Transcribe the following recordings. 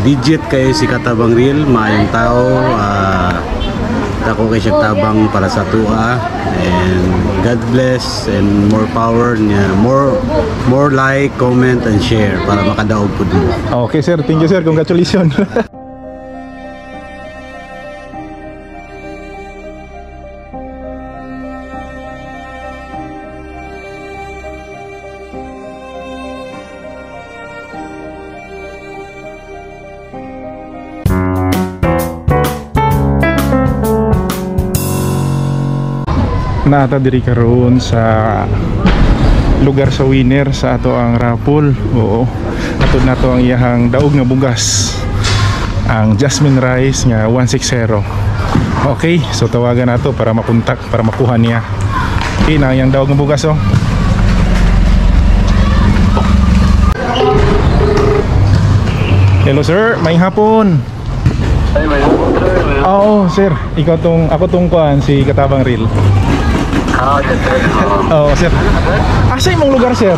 Legit kayo si Katabang Real, maayong tao, dako kay siya tabang para sa tua, and God bless and more power niya, more more like, comment and share para makadaog po din. Okay sir, thank you sir. Congratulations. Naata diri karon sa lugar sa winner sa ato ang raffle. Oo. Ato nato ang iyahang daog nga bugas. Ang jasmine rice nga 160. Okay, so tawagan nato para makontak, para makuha niya. Okay, na iyang daog nga bugas oh. Hello sir, may hapon. Ay, may hapon sir. May hapon. Oo, sir. Ikaw tong ako tong kuan si Katabang Real. Ah, yes, sir. Oo, sir. Asa imong lugar, sir?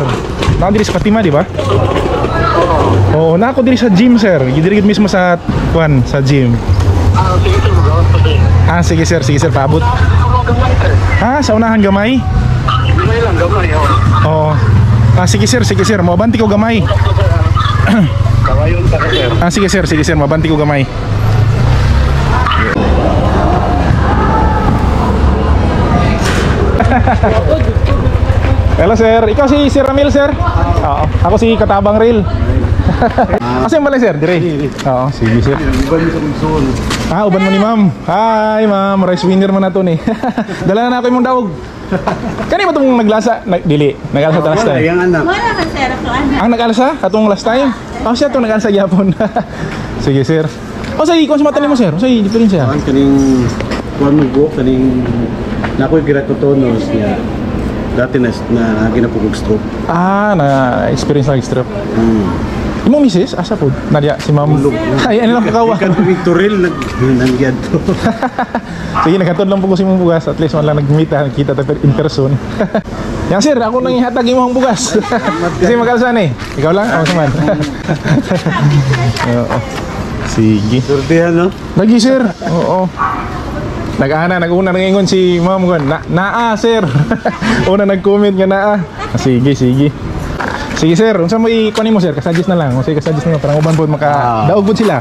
Naa diri sa Fatima, di ba? Oo. Oo, naa ako diri sa gym, sir. Diri gid mismo sa kuan, sa gym. Ah, sige sir, magawas pa sir. Ah, sige sir, sige sir, paabot. Gamay sir. Ah, sa unahan gamay? Gamay lang, gamay. Oo. Oo. Ah, sige sir, sige sir, moabante ko gamay. Kawayon ka sir. Ah, sige sir, moabante ko gamay. Hello sir, ikaw si Sir Ramil sir? Oo, ako si Katabang Real. Asa yung balay sir? Dire. Oo, sige sir. Uban mo sa konsol. Ah, uban mo ni ma'am. Hi ma'am, rice winner mo na to ni. Dala na ako imong daog. Kani ba itong naglasa? Dili, nagalasa ta last time. Yang anak. Wala man sir, ako anak. Ang nag-alsa? Katong last time? Oh, siya itong nag-alsa gyapon. Sige sir. O say, kung sa mata nimo sir, say diferensya. Kuan kaning kuan mo buok kaning nakoy keratotonus niya. Dati na na ginapugog stroke. Ah, na experience lang stroke. Imong misis, asa po? Nadia, si ma'am. Ay, ano lang kakawa. Ikan Victoril nag nangyad to. Sige, naghatod lang po ko si imong bugas. At least wala nag-meet ha, nakita ta in person. Yan sir, ako nang ihatag imong bugas. Kasi mag-alsa ni. Ikaw lang? Ako man. Oo. Sige. Surtihan no? Lagi sir. Oo. Nag-ana, nag-una nangingon si ma'am kon. Na, naa sir. Una nag-comment nga naa. Ah, sige, sige. Sige sir, unsa mo i-kuan nimo sir? Kasuggest na lang. Unsa i-kasuggest nimo para uban pod maka daog pod sila.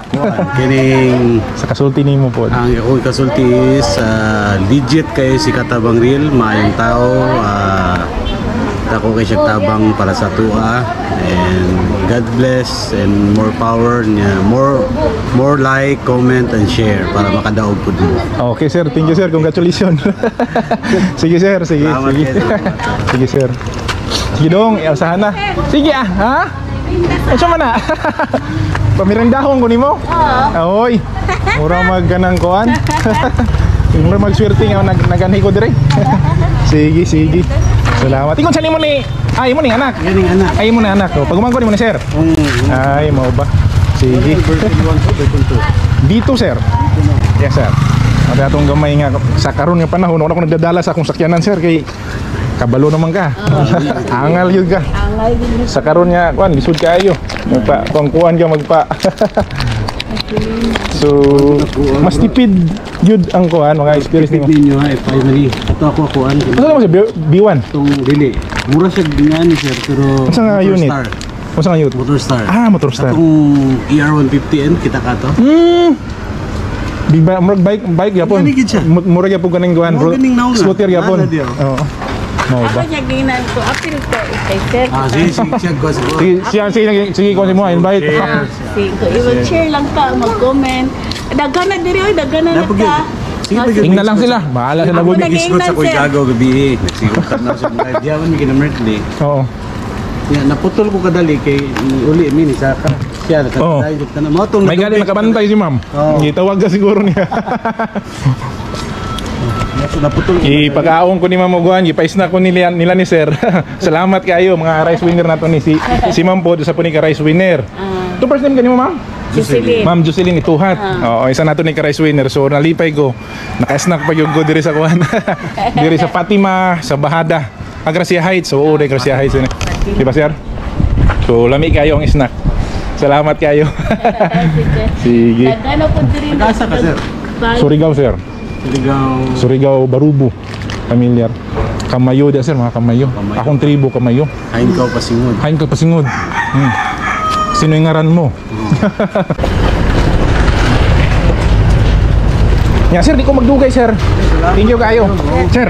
Kining Sa kasulti nimo pod. ang akong kasulti is legit kayo si Katabang Real, maayong tao, dako kay siya tabang para sa tua, and God bless and more power niya, more more like, comment and share para makadaog po din. Okay sir, thank you sir. Congratulations. Sige sir, sige, Salamat sige. kayo, salamat. Sige sir. Sige dong, iusahan na. Sige ah, ha? Unsa man na? Pamirendahon ko nimo? Oo. Oy. Mura mag ganang kuan. Mura magswerte nga naganhi ko dire. Sige, sige. Salamat. Ingon sa nimo ni ay mo ni anak. Ganing anak. Ay mo ni anak. Oh, pagumangko nimo ni sir. Ay mao ba? Sige. Version 1 to version 2. Dito sir. Yes sir. At atong gamay nga sa karon nga panahon wala ko nagdadala sa akong sakyanan sir kay kabalo naman ka. Angal yun ka. Angay din. Sa karon nga kuan lisod kaayo. Magpa kuan ka magpa. So mas tipid yun ang kuan mga experience nimo. Ninyo ha, if I may. Ato ako kuan. Unsa mo siya B1? Itong dili. Mura siya nga ni sir pero Unsa nga Motor unit? Star. Unsa nga unit? Motor Star. Ah, Motor Star. Atong ER150N kita ka to. Big ba murag bike gyapon. Gani gid siya. Murag gyapon kaning kuan. Murag ganing nauna. Scooter gyapon. Nana diyo. Oo. Mao Ako ba? niya ginan ko, apil ko kay sir. Ah, sige, sige, siya ko siguro. Sige, siya, sige, sige, sige, mo, invite. Sige, i-share lang ka, mag-comment. Daghan na diri oy, daghan na Napag- ka. Sige, pag- Tingnan lang sila. Bahala sila Ako bud. nag- Nag-isgot sa ko'y sir. gago gabi eh. Nagsigod ka na sa mga live. Diyawan mi kinamertli. Oo. Ya, naputol ko kadali kay uli mi ni Saka. Siya Oo. nakatay tanan. Mao tong May gali nakabantay si ma'am. Oo. Gitawag ka siguro niya. Naputol ko. Ipakaon ko ni Ma'am Uguan, gipa-snack ko nila ni sir. Salamat kayo mga rice winner nato ni si si Ma'am po sa po ni ka rice winner. To first name kanimo ma'am? Jocelyn. Ma'am Jocelyn Ituhat. Oo, isa nato ni ka rice winner. So nalipay ko. Naka-snack pa gyud ko diri sa kuan. Diri sa Fatima, sa Bahada. Ah, Gracia Heights. Oo, diri Gracia Heights. Di ba sir? So lami kayo ang snack. Salamat kayo. Sige. Sige. Daghan na po diri. Nag-asa ka, sir? Surigao, sir. Surigao. Surigao Barubo. Familiar. Kamayo da, sir, mga Kamayo. Kamayo. Akong tribo Kamayo. Hain ka pasingod. Hain ka pasingod. Sino yung ngaran mo? Ya, sir, di ko magdugay, sir. Thank you kayo. Sir.